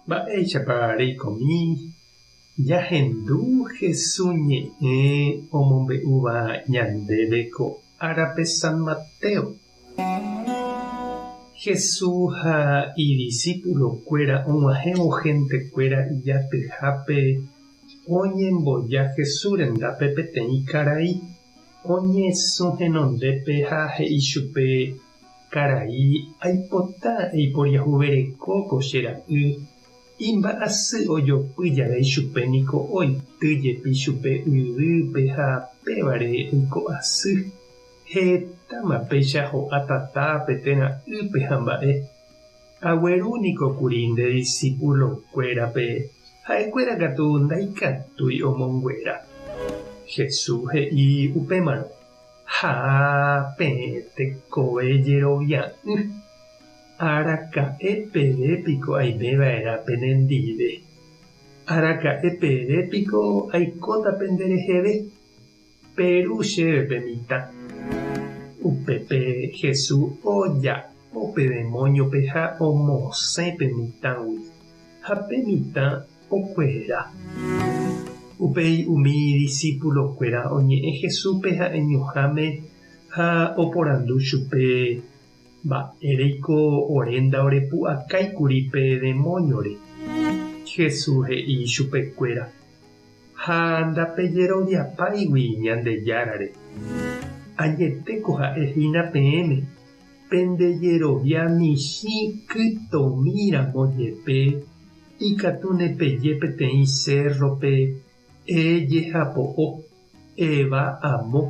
Mba'éichapa reikomi jahendu Hesu ñe'ẽ omombe'úva ñandéve ko árape San Mateo? Hesu ha idisípulokuéra og̃uahẽvo hentekuéra ijatyhápe oñemboja Hesu rendápe peteĩ karai oñesũ henondépe ha he'i chupe, Karai, aipota eiporiahuvereko ko che ra'y, imba'asy ojopy jave ichupe niko oity jepi chupe yvýpe ha pévare oiko asy. Hetáma péicha ho'a tatápe térã ýpe ha mba'e. Agueru niko kuri nde disípulokuérape, ha'ekuéra katu ndaikatúi omonguera. Jesús he'i upémarõ, Ha peẽ tekove jerovia'ỹ, araka'e peve piko aime va'erã penendive? Araka'e peve piko aikóta pendereheve? Peru chéve pe mitã. Upépe Jesús oja'o pe demóñope ha omosẽ pe mitãgui, ha pe mitã okuera. Upéi umi idisípulokuéra oñe'ẽ Jesúspe ha'eñoháme ha oporandu chupe, Mba'éreiko ore ndaorepu'akái kuri pe demóñore? Jesús he'i chupekuéra, Ha ndapejeroviapáigui Ñandejárare. Añetéko ha'e hína peẽme, pende jerovia michĩ kytomi ramo jepe ikatúne peje peteĩ sérrope ejehapo'o, eva amo,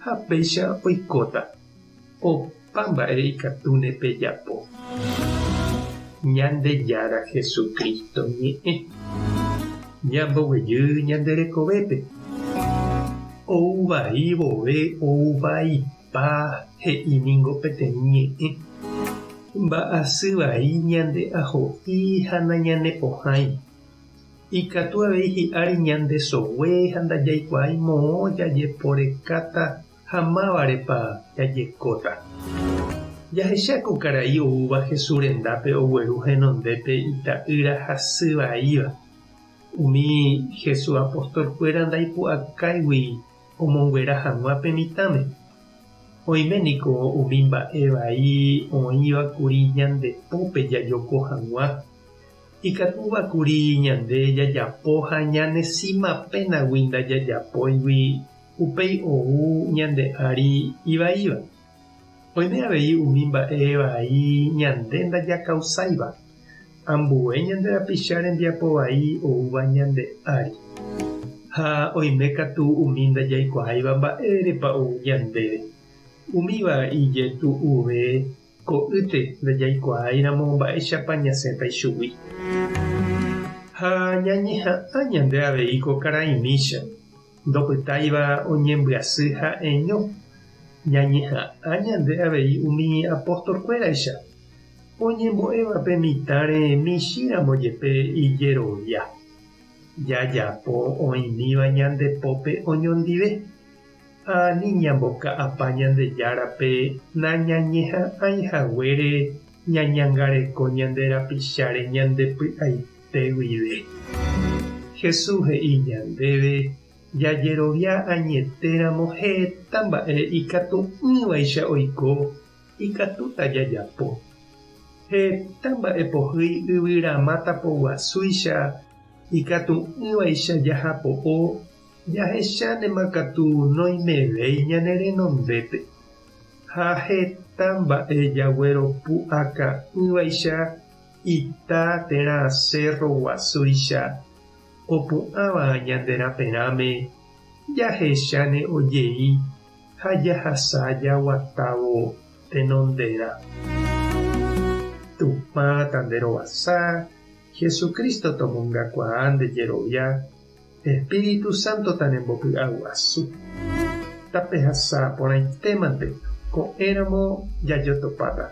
ha péicha oikóta. Opa mba'e ikatúne pejapo. Ñandejára Jesucristo ñe'ẽ. Ñamboguejy ñande rekovépe. Ou vai vove ou vaipa he'i ningo peteĩ ñe'ẽ. Mba'asy vai ñande aho'i ha nañanepohãi. Ikatu avei hi'ári ñande sogue ha ndajaikuaái moõ jajeporekáta Ha mávarepa jajekóta? Jahecha ko karai oúva Jesús rendápe ogueru henondépe ita'ýra hasy vaíva. Umi Jesús apostolkuéra ndaipu'akáigui omonguera hag̃ua pe mitãme. Oime niko umi mba'e vai oĩva kuri ñande pópe jajoko hag̃ua, ikatúva kuri ñande jajapo ha ñanesima pénagui ndajajapóigui Upéi ou ñande ári ivaíva. Oime avei umi mba'e vai ñande ndajakausáiva, ambue ñande rapicha rembiapo vai oúva ñande ári. Ha oime katu umi ndajaikuaáiva mba'érepa ou ñandéve. Umíva ijetu'uve Ko'ýte ndajaikuaáiramo mba'éichapa ñasẽta ichugui. Ha ñañeha'ã ñande avei ko karaimícha, ndopytáiva oñembyasy ha'eño. Ñañeha'ã ñande avei umi apóstolkuéraicha, oñembo'éva pe mitãre michĩramo jepe ijerovia. Jajapo oĩmíva ñande pópe oñondive. Ani ñamboka'apa Ñandejárape nañañeha'ãi haguére ñañangareko ñande rapicháre ñande py'aite guive. Jesús he'i ñandéve jajerovia añetéramo heta mba'e ikatu'ỹvaicha oiko ikatúta jajapo. Heta mba'e pohýi yvyramáta poguasúicha ikatu'ỹvaicha jahapo'o Jahechánema katu noimevéi ñane renondépe, ha heta mba'e jagueropu'aka'ỹvaicha ita térã sérro guasúicha opu'ãva ñande raperãme, jahecháne ojei ha jahasa jaguatávo tenonderã. Tupã tanderovasa, Jesucristo tomongakuaa nde jerovia Espíritu Santo tanembopy'aguasu. Tapehasa porãitémante, ko'ẽramo jajotopáta.